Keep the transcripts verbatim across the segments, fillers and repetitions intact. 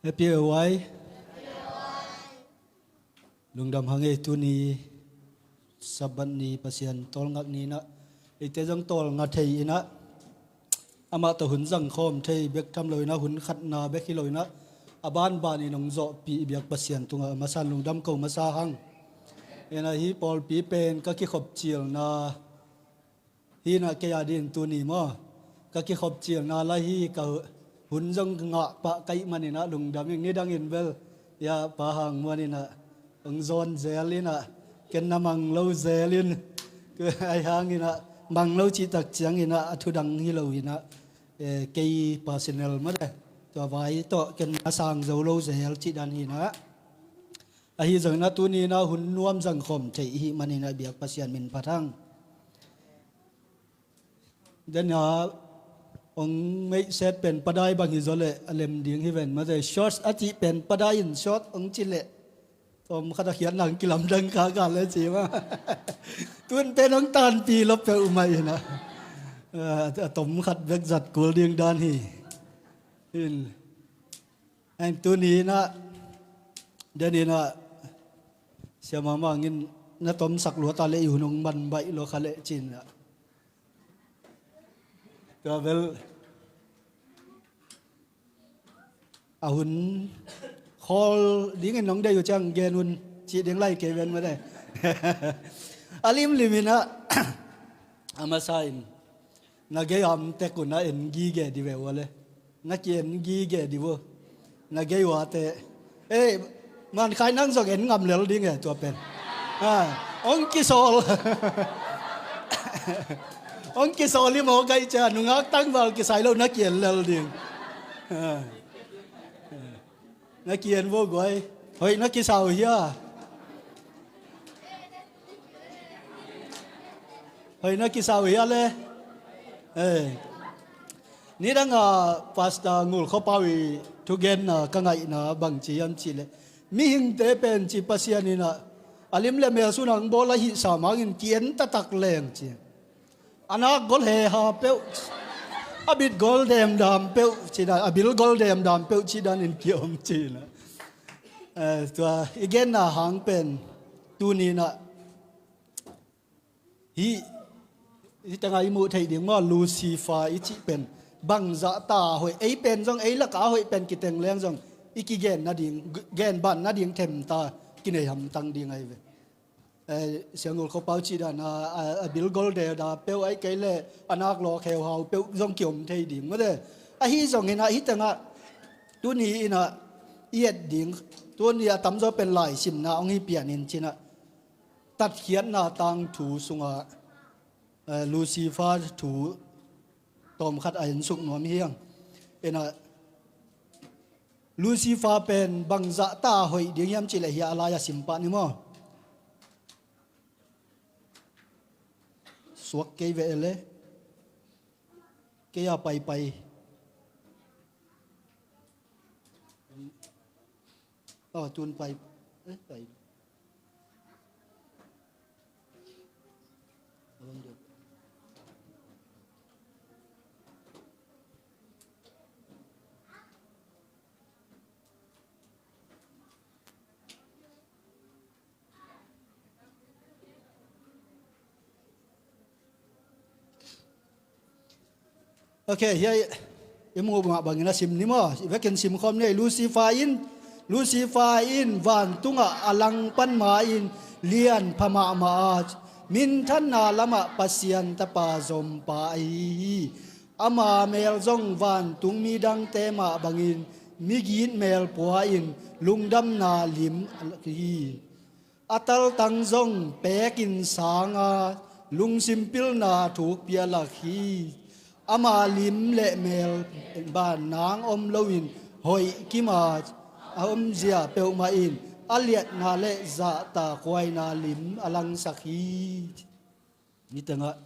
Happy A Y. Lungdam hang ei, tuni Sabbath ni, Pasian tawlngak ni inah, eite zong tawlnga thei inah, amah tawh hun zangkhawm thei bek tham lo inah, hun khatna bek hi lo inah, a banbanin hong zawhpih biak Pasian tungah a masa in lungdam ko masa hang. Inah hih pawlpi pen ka kikhop cilna hi inah, kei a dingin tuni maw, ka kikhop cilna lai hi, ka hun zong ngah pah ka hih manin ah lungdam ing. Nidangin bel, ya, Pa Hang Muan inah hong zawn zel inah, ken na mang lo zel in, ahi hangin ah mang lo cih tak ciangin ah a thu dang hi lo inah, eh, kei personal mah de, tua vai tawh ken na sang zo lo zel cih dan hi inah. Ahi zongin ah tuni inah hun nuam zangkhawm thei i hih manin ah biak Pasian min phat hang. Dena hong meihset pen padai bang hi zaw leh a lem ding hi ven mate. Shorts a cih pen padai in short hong ci leh, tawm khat a khiatna hong kilamdang kha kha le ci mah. Tun pen hong tanpi lo peuhmah inah, a, a tom khat bek zat kul ding dan hi. In, en tuni inah, den inah, Sia Mama ngin na tomsak lua ta leh i hun hong man baih lo kha leh ci inah. Tua bel a hun khawl dingin nong deih uh ciang gen un cih ding lai kei ven mate. A limlim inah, a masa in na gei a om tek un ah en gige di ve ua le. Na ki-en gige di vo. Na gei uate. Ei, man khai nang zong en ngam lel ding e tua pen. Ah, hong kisawl. Hong kisawl hi maw, kai cia nungak tangval kisai lo na ki-en lel ding. Ah. Na ki-en vo guai. Hoih na kisa uh hia? Hoih na kisa uh hia le? Eh. Nidang a Pastor Ngul Khua Pau i thugenna ka ngaihna bang ci hiam cih leh, mihingte pen ci Pasian inah a lim le mel sun hong bawl a hih sam hangin ki-en taktak leng ci. A nak gol heha peuh, a bit gol demdam peuh cih dan, a bil gol demdam peuh cih danin ki-om ci inah. Eh, tua i genna hang pen tuni inah hih, hih tengah i muh theih ding maw, Lucifer i cih pen bangzah ta a hoih, ei pen zong ei lakah a hoih pen kiteng leng zong i kigen nading, gen ban nading themta kinei hamtang ding ahi ve. Eh, Sia Ngul Khua Pau cih dan a, a, a bil gol demdam peuh, ahih kei leh a nak lawk heuhau peuh zong ki-om thei ding mate. Ahi zongin ah hih tengah tuni inah i et ding, tuni a tamzaw pen laisimna hong hi pian in ci inah, tatkhiatna tangthu sungah, eh, Lucifer thu tawmkhat a ensuk nuam hi hang. Inah Lucifer pen bangzah ta a hoih ding hiam cih leh hih a lai a sim pah ni maw. Suak kei ve le. Kei a paipai. Oh, tun pai. Eh, pai. Ok, hiah i muh mah bangin a sim ni maw? I vekin sim khawm ni. Lucifer in, Lucifer in vantungah a langpan ma-in lianpha mahmah a, minthanna lamah Pasian tapa zompa ahi hi. Ama mel zong vantung midangte mah bangin migit mel pua-in lungdamna lim hi. A taltang zong pekin sang a, lungsim pilna thukpi a lak hi. Ama lim le mel bannang om loin hoih kim a, a omzia peuhmah in a liatna le zahtakhuaina lim a langsak hi. Nitengah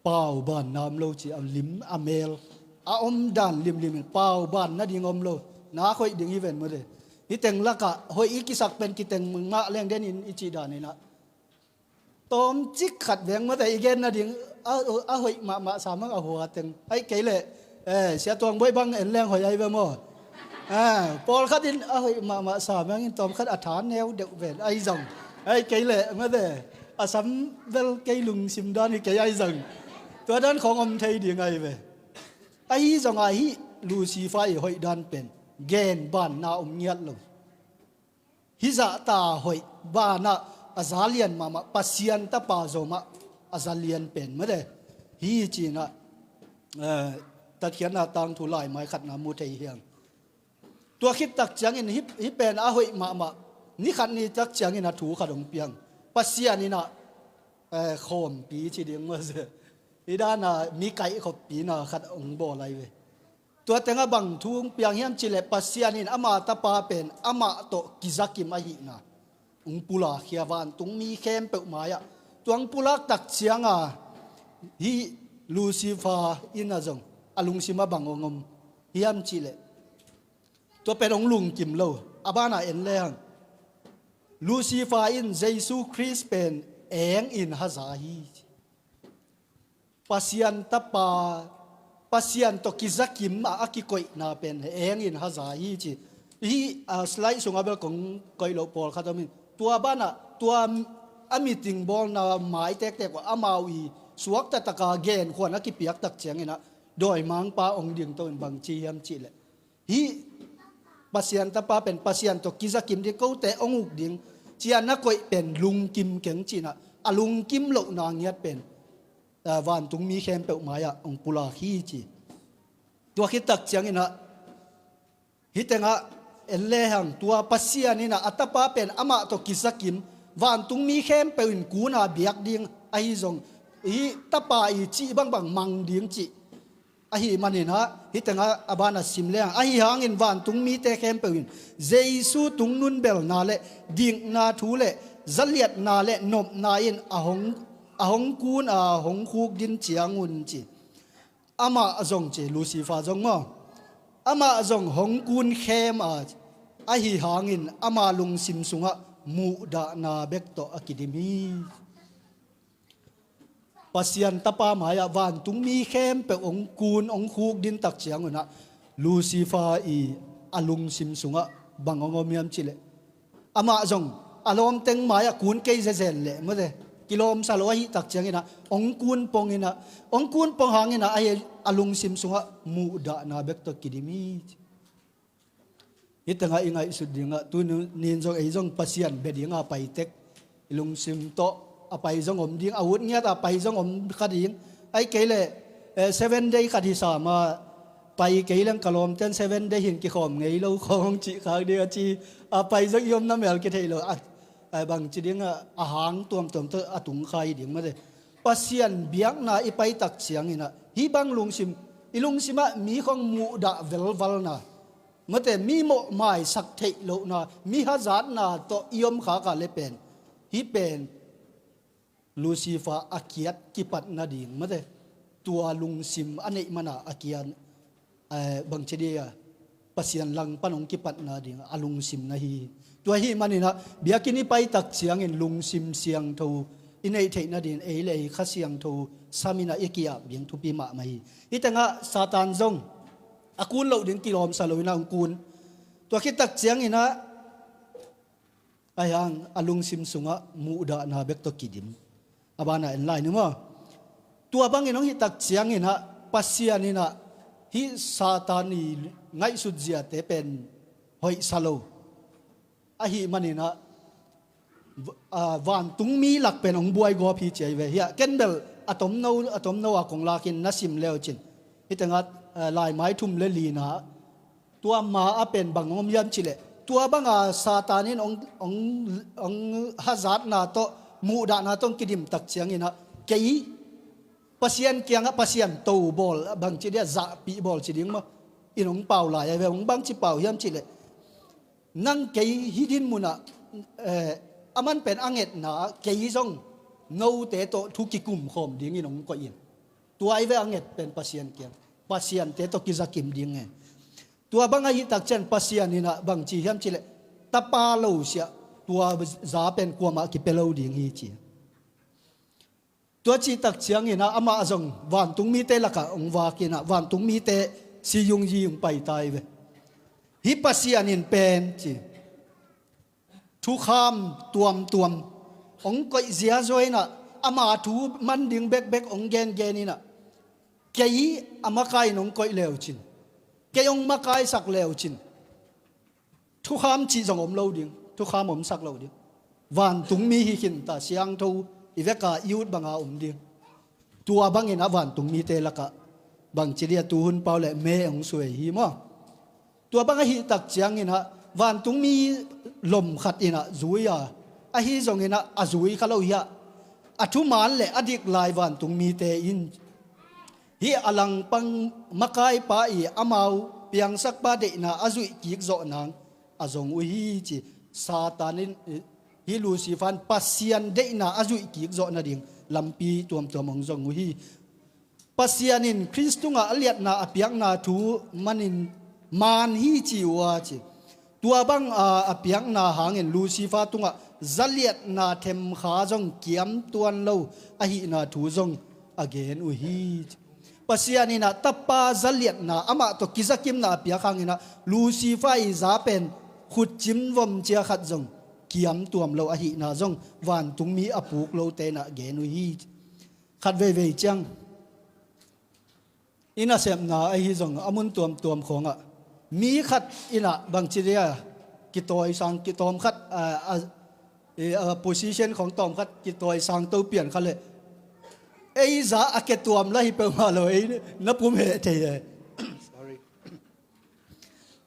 pau banna om lo ci, a lim a mel a omdan limlim in pau ban nading om lo. Nak hoih ding hi ven mawte. Niteng lakah hoih i kisak pen kiteng mah leng den in i cih dan inah, tawmcik khat veng mawte i gen nading a, a hoih mahmah sa mang a hua teng. Ahih kei leh, eh, Sia Tuang Bawi bang en leng hoih ahi ve maw? Ah, pawlkhat in a hoih mahmah sa mangin tawmkhat a tha neu deuh ven ahi zong, ai kei leh mate, a sam bel kei lungsim dan hi kei ahi zong, tua dan khawng om thei ding ahi ve. Ahi zongah hih Lucifer i hoih dan pen gen banna om ngiat lo. Hih zahta hoih banah a za lian mahmah, Pasian tapa zomah a za lian pen mate hi cinah, eh, tatkhiatna tangthu laimai khatna mu thei hiang. Tua khit tak ciangin hih, hih pen a hoih mahmah, ni khat ni tak ciangin a thu khat hong piang. Pasian inah, eh, khawmpi ci ding mate, hih dana mi kaihkhoppi na khat hong bawl ahi ve. Tua tengah bang thu hong piang hiam cihleh Pasian in ama tapa pen amah tawh kizakim ahihna hong pulak hi a, vantungmi khempeuh mai-ah. Tua hong pulak tak cianga hih Lucifer in a zong a lungsim ah bang hong om hiam cihleh, tua pen hong lungkim lo. A banah en lehang Lucifer in Jesu Khrist pen eng in haza hi. Pasian tapa, Pasian tawh kizakim a, a kikoihna pen eng in haza hi ci. Hih, ah, slide sungah bel kong koih loh pawlkhat om in, tua banah tua a meeting bawlna mai tektek uh ah amau i suakta taka genkhuan a kipiak tak cianginah dawimangpa hong dingto in bang ci hiam cihleh, hih Pasian tapa pen Pasian tawh kizakim ding, kote hong uk ding ci-a na koih pen lungkim keng cinah, a lungkim lohna ngiat pen, ah, vantungmi khempeuh mai-ah hong pulak hi ci. Tua khit tak cianginah hih tengah en lehang tua Pasian inah a tapa pen amah tawh kizakim, vantungmi khempeuh in kuna biak ding ahi zong, hih tapa i cih bangbang mang ding cih ahih maninah hih tengah a banah sim lehang, ahi hangin vantungmite khempeuh in Jesu tungnun belna le dikna thu le zaliatna le nopna in a hong, a hong kun a hong khuk din ciangun ci. Amah zong ci, Lucifer zong maw, amah zong hong kun khem a, ahi hangin ama lungsim sungah muhdahna bek tawh a kidim hi. Pasian tapa mai-ah vantungmi khempeuh hong kun hong khuk din tak ciangunah Lucifer i a lungsim sungah bang hong om hiam cihleh, amah zong a lawmteng mai-ah kun kei zezen leh mate, kilawmsa lo ahih tak cianginah hong kun ponginah, hong kun pong hanginah ahi a lungsim sungah muhdahna bek tawh kidim hi. Hih tengah i ngaihsut dingah tuni-in zong ei zong Pasian bia dinga pai tek, i lungsim tawh a pai zong om ding, a ut ngiat a pai zong om kha ding. Ai kei leh, eh, seven day khat hi sama, pai kei leng ka lawmten seven day hin kikhawm ngei lo khawng cih khak ding a ci, a pai zong i omna mel kithei lo a, a bang ci dingah a hang tuamtuam tawh a tung kha hi ding mate. Pasian biakna i pai tak cianginah hih bang lungsim, i lungsimah mi khawng muhdah velvalna mate, mi mawhmaisak theih lohna, mi hazatna tawh i om khak a le pen hih pen Lucifer a kiat kipat nading mate, tua lungsim a neih mana a kiat, eh, bangci dia Pasian langpan hong kipatna ding a lungsim na hi. Tua hih maninah biakinn i paitak ciangin lungsim siangtho i neih theih nading ei le ei Kha Siangtho saminah i ki-ap ding thupi mahmah hi. Hih tengah Satan zong a kun loh ding kilawmsa loinah hong kun. Tua khittak cianginah a hiang a lungsim sungah muhdahna bek tawh kidim. A banah en lai ni maw? Tua bangin hong hihtak cianginah Pasian inah hih Satan i ngaihsut ziate pen hoihsa lo. Ahi maninah, ah, vantungmi lak pen hong buaigawp hi ci ahi ve. Hiah ken bel a tomno a tomno a kong lakin na sim leucin. Hih tengah, ah, laimai thum le lina tua ma a pen bang hong om hiam cihleh, tua banga Satan in hong, hong, hong hazatna tawh, muhdahna tawh hong kidimtak cianginah kei Pasian kiangah Pasian to bawl, bangci dia zahpih bawl ci ding maw? In hong pau lai a ve, hong bangci pau hiam cihleh, nang kei hih din munah, eh, a man pen a ngetna ah kei zong note tawh thu kikum khawm dingin hong koih in. Tua ahi ve a nget pen Pasian kiang, Pasiante tawh kizakim ding e. Tua bang ahihtak cian Pasian inah bangci hiam cihleh, tapa lo siah tua za pen kuamah kipia lo ding hi ci. Tua cihtak cianginah amah zong vantungmite lakah hong vakinah vantungmite siyungyi hong paita hi ve. Hih Pasian in pen ci, thukham tuamtuam hong koih ziazua inah, ama thu man ding bekbek hong gengen inah, kei a makai in hong koih leucin, kei hong makaisak leucin, thukham cih zong om lo ding, thukham omsak lo ding. Vantungmi hi khinta, siangtho i veka i ut banga om ding. Tua bangin a vantungmite lakah bangci dia tuhun pau le me hong suai hi maw? Tua bang ahih tak ciangin ah vantungmi lom khat inah zui a, ahi zongin ah a zui kha lo hi ah, a thuman le a dik lai vantungmite in hih a langpang makaipa i amau piangsakpa deihna a zuih kik zawh nang a zong uh hi ci. Satan in, hih Lucifer in Pasian deihna a zuih kik zawh nading lampi tuamtuam hong zong uh hi. Pasian in Khrist tungah a liatna a piakna thu manin maan hi ci uh a ci. Tua bang a, a piakna hangin Lucifer tungah zaliatna themkha zong kiam tuan lo ahihna thu zong a gen uh hi. Pasian inah tapa zaliatna, amah tawh kizakimna a piak hanginah Lucifer i za pen khutcim vom cia khat zong kiam tuam lo ahihna zong vantungmi a puk lote inah gen uh hi. Khat veivei ciang i nasepna ahi zong a mun tuamtuam khawngah mi khat inah bangci dia kitawisang, kitawm khat, a, a, e, a position khawng tawm khat kitawisang to pian kha le ei za a ketuam la hi peuhmah lo, ei na pum heh thei e. Sorry.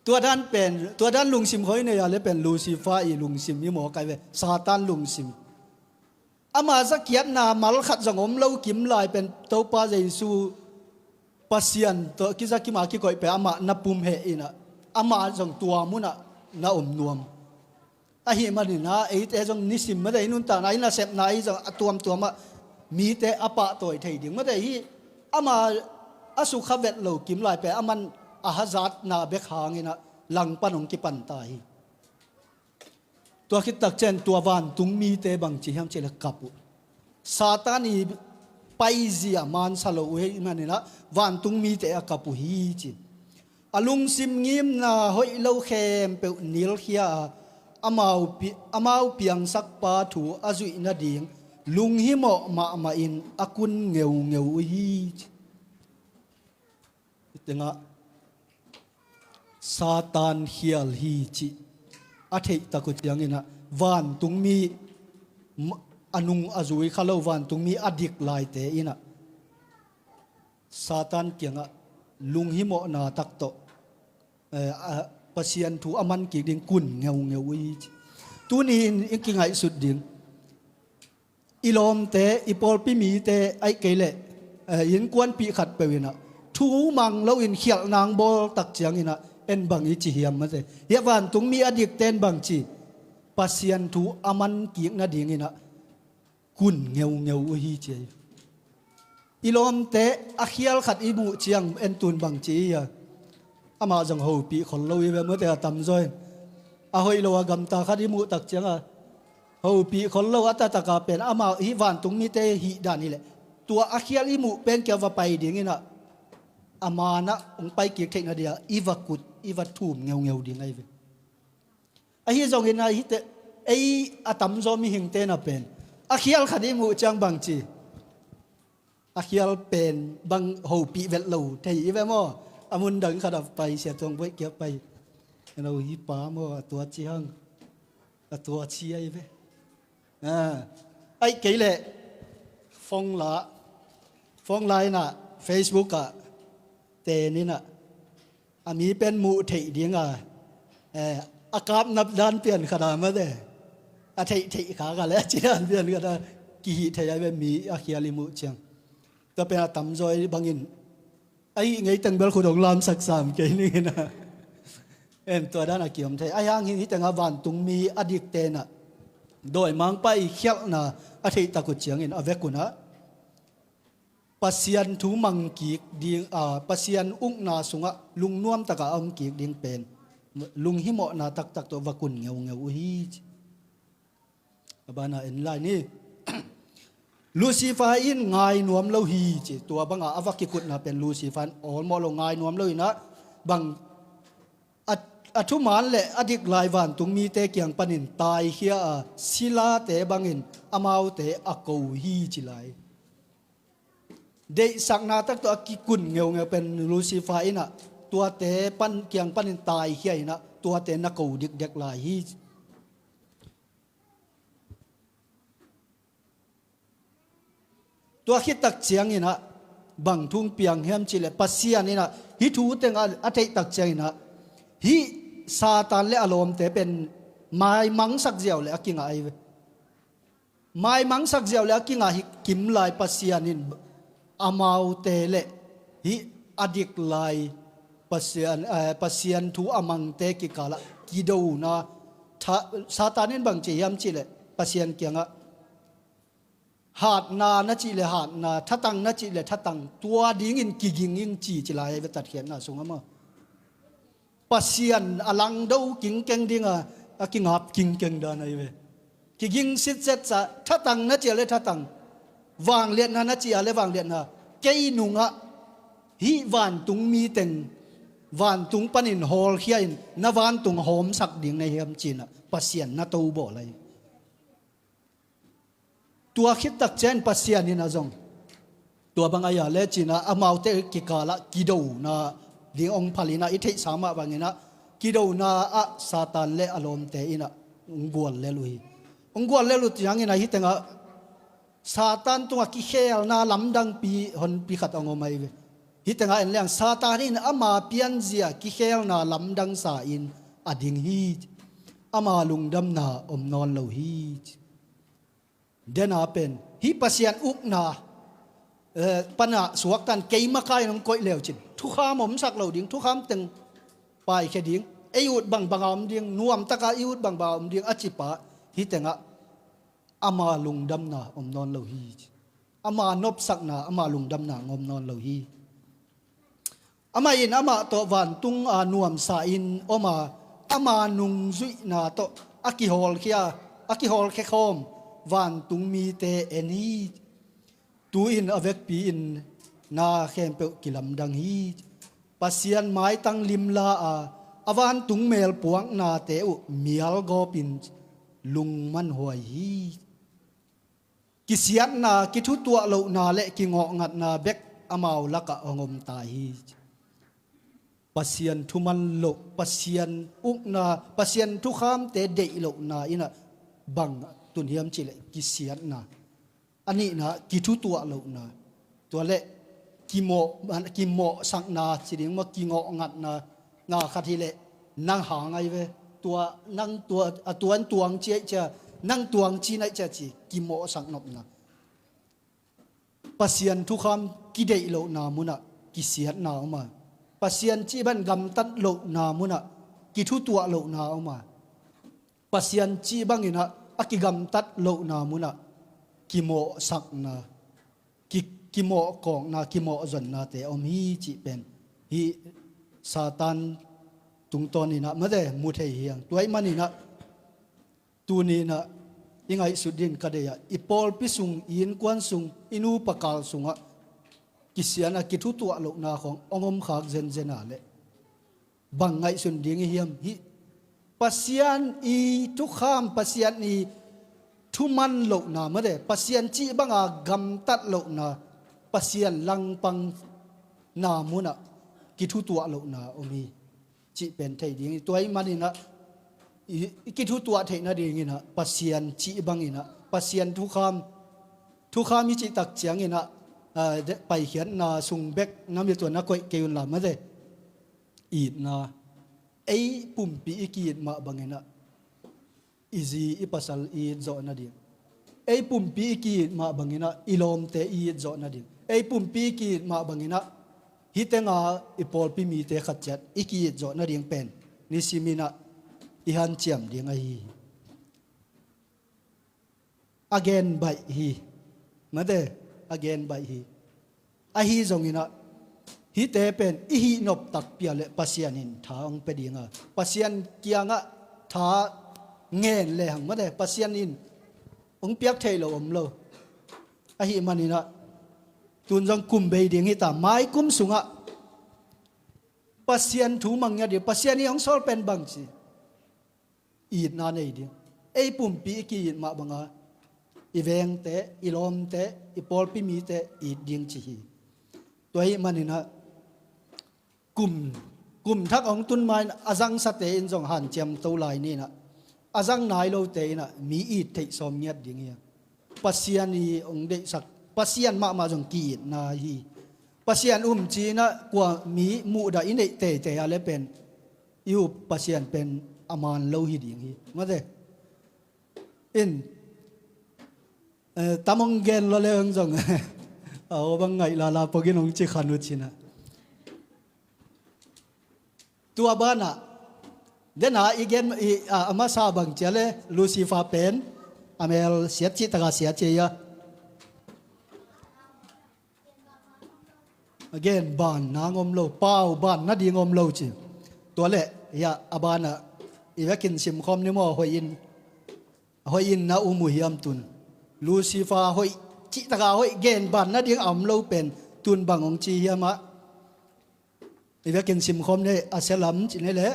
Tua dan pen, tua dan lungsim khoi nei a le pen Lucifer i lungsim i maw kai ve, Satan lungsim. Ama zakiatna mal khat zong om lo kim lai pen Topa Jesu Pasian tawh kizakima kikoih pen amah na pum heh inah, amah zong tua munah na om nuam. Ahi maninah eite zong nisim mate i nuntakna i nasepna i zong a tuamtuamah mite a pahtawi thei ding mate hi. Ama a sukha vet lo kim lai pen aman a hazatna bek hanginah langpan hong kipanta hi. Tua khittak cian tua vantungmite bangci hiam cih le kap uh. Satan i paizia mansa lo uh hi maninah vantungmite a kap uh hi ci. A lungsim ngimna hoih lo khempeuh nilkhia a, amau pi-, amau piangsakpa thu a zuih nading lunghimawh mahmahin a kun ngeungeu uh hi ci. Hi tengah Satan khial hi cih a theihtak uh cianginah vantungmi a nung a zui kha lo vantungmi a dik laite inah Satan kiangah lunghimawhna tak tawh, eh, a, Pasian thu a man kik ding kun ngeungeu uh hi ci. Tuni in i kingaihsut ding i lawmte, i pawlpi mite, aih kei leh, eh, innkuanpih khat peuh inah thu mang loin khialh nang bawl tak cianginah en bang i ci hiam mate. Hia vantungmi a dikte in bang ci, Pasian thu a man kik nadinginah kun ngeungeu uh hi ci a hi. I lawmte a khial khat i muh ciang en tun bang ci i hia. Amah zong hopih khol lo i ve mate a tamzaw in. A hoih lo a gamta khat i muh tak cianga hopih khol lo a tataka pen amah hih vantungmite hih dan hileh tua a khial i muh pen kia va pai dinginah a manah hong pai kik theihna dia i va kut i va thum ngeungeu ding ahi ve. Ahi zongin a hite ei a tamzaw mihingte na pen a khial khat i muh ciang bang ci. A khial pen bang hopih vet lo thei i ve maw? A mun dang khat a pai sia tuang buaih kia pai. Eno hi pa maw a tua ci hang. A tua ci a i ve. Ah, aih kei leh phone la, phone la inah Facebook ah ten inah a mi pen muh theih dinga, eh, a kap nap dan pian khat a mate a theih theih kha ka le a ci dan pian khat a kihih theih a ve mi a khial i muh ciang. Tua pen a tamzaw i bangin a hih ngei teng bel khut hong lamsak sam kei ning inah. En tua dan a kiom thei a hiang hin hih tengah vantungmi a dikte inah dawimangpa i khialhna a theihtak uh ciangin a vek unah Pasian thu mang kik ding a, Pasian ukna sungah lungnuam takah a om kik ding pen lunghimawhna taktak tawh va kun ngeungeu uh hi ci. A bana en lai ni. Lucifer in ngai nuam lo hi ci. Tua banga a va kikutna pen Lucifer in awlmawh lo ngai nuam lo inah bang a, A thuman le a dik lai vantung mite kiang panin taikhia a, silate bangin amaute a ko hi ci lai. Deihsakna tak tawh a kikun ngeungeu pen Lucifer in ah tuate pan, kiang panin taikhia in ah tuate na ko dikdek lai hi. Tua khit tak ciangin ah bang thu piang hiam cih leh Pasian in ah hih thu teng a, a theih tak ciangin ah hih Satan le a lawmte pen maimangsak ziau le a kingah ahi ve. Maimangsak ziau le a kingah hi kim lai Pasian in amaute le hih a dik lai Pasian, eh, Pasian thu a mangte kikalah kidona tha, Satan in bang ci hiam cih leh Pasian kiangah hatna na cih le hatna, thatang na cih le thatang, tua dingin kiging ing ci ci lai ve tatkhiatna sungah maw. Pasian a langdo kingkeng dinga a kingap kingkeng dan ahi ve. Kiging sitset sa, thatang na cih le thatang, vangliatna na cih le vangliatna, kei nungah hih vantung miteng vantung panin hawlkhia in na vantung hawmsak ding na hiam ci-in ah Pasian na to bawl ahi. Tua khit tak ciang Pasian in ah zong tua bang ahi a le ci-in ah amaute kikalah kidona ding hong phal in ah i theihsa mah bangin ah kidona ah Satan le a lawmte in ah hong gual lel uh hi. Hong gual lel uh ciangin ah hih tengah Satan tungah kikhelna lamdangpi honpi khat hong om ahi ve. Hih tengah en leng Satan in ama pianzia kikhelna lamdang sa in a ding hi. Ama lungdamna om nawn lo hi. Dena pen hih Pasian ukna, eh, pana suaktan keima kai nong koih leu cin thukham omsak lo ding, thukham teng paikhia ding, ei ut bangbanga om ding, nuamtaka i ut bangbanga om ding a cipa hih tengah ama lungdamna om nawn lo hi. Ama nopsakna, ama lungdamna ngom nawn lo hi. Amah in amah tawh vantung a nuamsa in om a, ama nungzuihna tawh a kihawlkhia, a kihawlkhia khawm vantung mite en hi. Tu-in a vekpi in na khempeuh kilamdang hi. Pasian maitang limla a, a vantung melpuaknate uh mialgawpin lungmanhuai hi. Kisiatna, kithutuah lohna le kingawhngatna bek amau lakah hong om ta hi. Pasian thuman loh, Pasian ukna, Pasian thukhamte deih lohna in ah bang tun hiam cih leh kisiatna. A nihna, kithutuah lohna. Tua leh kimawh, kimawhsakna ci ding maw, kingawhngatna, na khat hi leh nang hang ahi ve. Tua nang tua, a tuan tuang ci aih cia, nang tuang ci naih cia ci kimawhsak nopna. Pasian thukham kideih lohna munah kisiatna om a, Pasian cih bang gamtat lohna munah kithutuah lohna om a, Pasian cih bangin ah a kigamtat lohna munah kimawhsakna, ki, kimawhkawkna, kimawhzonnate om hi cih pen hih Satan tungtawnin ah mate mu thei hi hang. Tua ahih manin ah tuni in ah i ngaihsut dingin ka deih ah i pawlpi sung, i innkuan sung, i nupa kal sungah kisiatna, kithutuah lohna khawng hong om khak zenzen a leh bang ngaihsun ding i hiam? Hih Pasian i thukham, Pasian i thuman lohna mate, Pasian cih banga gamtat lohna, Pasian langpangna munah kithutuah lohna om hi cih pen thei ding hi. Tua ahih manin ah i, i kithutuah theih nadingin ah Pasian cih bangin ah, Pasian thukham, thukham i cih tak ciangin ah, ah, de, paikhiatna sung bek na mit uh a na koih kei un la mate. Itna. Ei pumpi i ki-it mah bangin ah i zi i pasal i it zawh nading, ei pumpi i ki-it mah bangin ah i lawmte i it zawh nading, ei pumpi i ki-it mah bangin ah hih tenga i pawlpi mite khat ciat i ki-it zawh nading pen nisimin ah i hanciam ding ahi hi. A gen baih hi. Mate, a gen baih hi. Ahi zongin ah hihte pen i hih nop takpi a leh Pasian in tha hong pia ding a, Pasian kiangah tha ngen lehang mate, Pasian in hong piak theih loh om lo. Ahih manin ah tun zong kum bei ding hi ta, mai kum sungah Pasian thu mang ngiat ding, Pasian i hong sawl pen bang ci, itna nei ding. Ei pumpi i ki-it mah banga i vengte, i lawmte, i pawlpi mite it ding ci hi. Tua ahih maninah kum, kum thak hong tun ma-in a zangsate in zong hanciam to lai ninah a zang nai lote inah mi it theih sawm ngiat ding hi. Pasian i hong deihsak, Pasian mahmah zong ki-itna hi. Pasian um ci-inah kua mi muhdah i neih teitei a le pen i up Pasian pen a man lo hi ding hi. Mate in, eh, tam hong gen lo le hong zong a aw bang ngaih lala pogin hong ci khan uh cinah. Tua banah dena i gen i, a, a masa bang cia le Lucifer pen a mel siat cih taka siat cia ia. A gen ban nang om lo, pau ban nading om lo ci. Tua le ia a banah i vekin simkhawm ni maw, hoih in, hoih in na um uh hiam tun? Lucifer hoih, cih taka hoih, gen ban nading a om lo pen tun bang hong ci hiam ah? I vekin simkhawm le a sia lam ci ne le,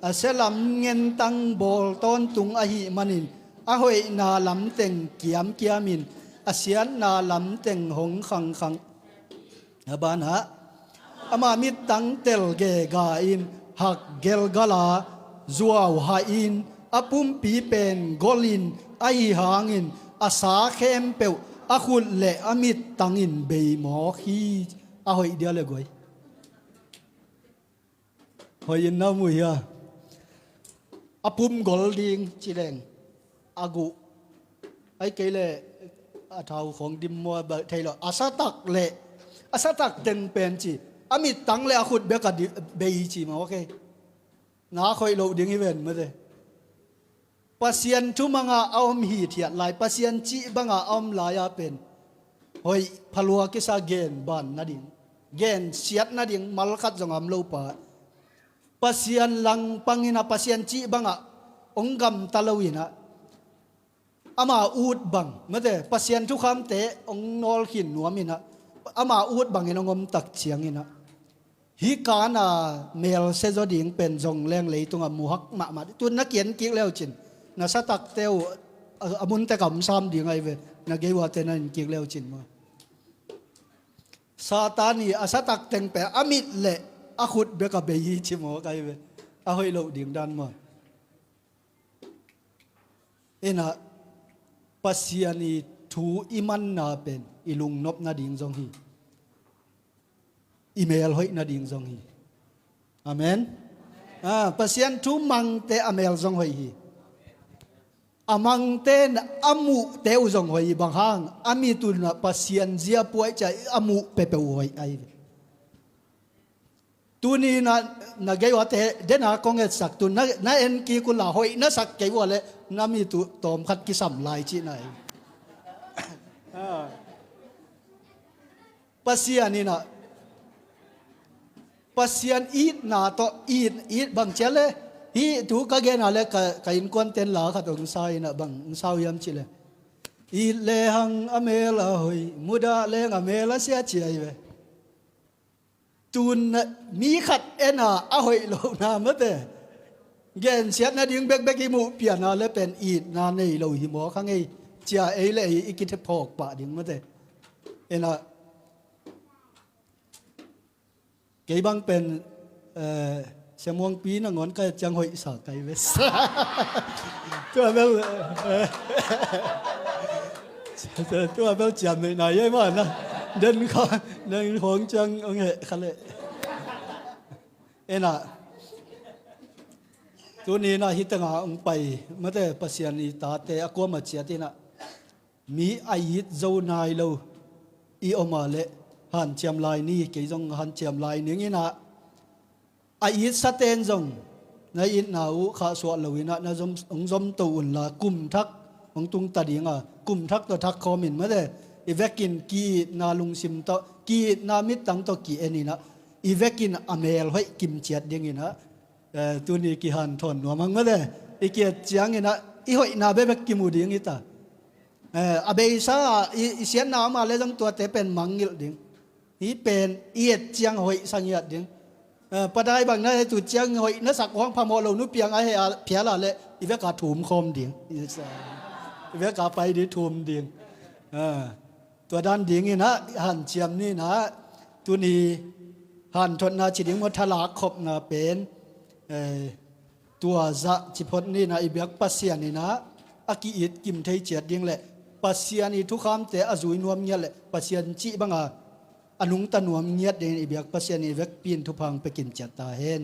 a sia lam ngentang bawl tawntung ahih manin a hoihna lamteng kiamkiamin a siatna lamteng hong khangkhang. A banah ama mittang tel gega in hak gelgala zuau hahin a pumpi pen golin ahi hangin a sa khempeuh a khut le a mittangin beimawk hi. A hoih dia le guai. Hoih in na muh hia? A pum gol ding ci leng a guh, ai kei le a thau khong dim mua ba thei lo. A satak le a satak teng pen ci, a mittang le a khut bek a di-, bei ci ma, okay. Na khoih loh ding hi ven mate. Pasian thu manga a om hithiat lai, Pasian cih banga a om lai-a pen hoih phalua kisa gen ban nading, gen siat nading malkhat zong a om lo pa. Pasian langpang inah Pasian cih bangah hong gamta lo inah ama ut bang mate, Pasian thukhamte hong nawlkhin nuam inah ama ut bangin hong om tak ciang inah hih kana melse zaw ding pen zong leng leitungah muhak mahmah. Tu na kian kik leucin na satakte uh a, a munte kam sam ding ahi ve. Na gei uate na in kik leucin maw? Satan i a satak teng pen a mit le a khut bek a bei hi ci maw kai ve? A hoih loh ding dan maw? Inah Pasian i thu i manna pen i lungnop nading zong hi. I mel hoih nading zong hi. Amen. Ah, Pasian thu mangte a mel zong hoih hi. A mangte in a muhte uh zong hoih hi. Bang hang? A mit unah Pasian zia puai cia a muh peuhpeuh uh hoih ahi ve. Tuni na, na gei uate dena kong etsak tu na, na en kik uh la hoih na sak kei uh le na mit uh tawmkhat kisam lai cihna hi. Ah. Pasian inah Pasian itna tawh it, it bang cia le hih thu ka gena le ka, ka innkuanten la khat hong sa inah bang hong sa uh hiam cih le, it lehang a mel a hoih, mudah leng a mel a sia ci ahi ve. Tun mi khat ena a hoih lohna mate gensiat nading bekbek i muh piana le pen itna nei lo hi maw kha ngei cia ei le ei i kithe phawk pah ding mate. Ena kei bang pen, eh, Sia Muangpi nangawn ka et ciang hoihsa kai ves. Tua bel, eh, tua bel ciam neihna ei mah na. Den khawng, den khawng ciang hong heh kha leh. Ena tuni na hih tengah hong pai mate Pasian i tate a kuamah ciat inah mi a it zo nai lo i om a leh hanciam lai ni, kei zong hanciam lai ning inah a itsaten zong na itna uh khahsuah lo inah na zom, hong zomto unla kum thak hong tungta dinga kum thak tawh thak khawmin mate i vekin ki-itna lungsim tawh ki-itna mittang tawh ki-en inah i vekin a mel hoih kimciat ding inah, eh, tuni kihanthawn nuam hang mate i ki-et ciang inah i hoihna bekbek kimu ding hi ta. Eh, a beisa i, i siatna om a le zong tuate pen mangngilh ding. Hih pen i et ciang hoih sangiat ding. Padai bang na hi tu ciang hoih na sak huang phamawh lo nu piang a heh a phial a leh i vek a thum khawm ding. I vek a pai ding thum ding. Tua dan dingin ah hanciam ni nah, tuni hanthotna ci ding maw, thalak khopna pen tua zah ci phot ni nah, i biak Pasian in ah a ki-it kim thei ciat ding leh Pasian i thukhamte a zui nuam ngiat leh Pasian cih banga a nungta nuam ngiat dingin i biak Pasian in i vekpi in thupha hong pia kim ciat ta hen.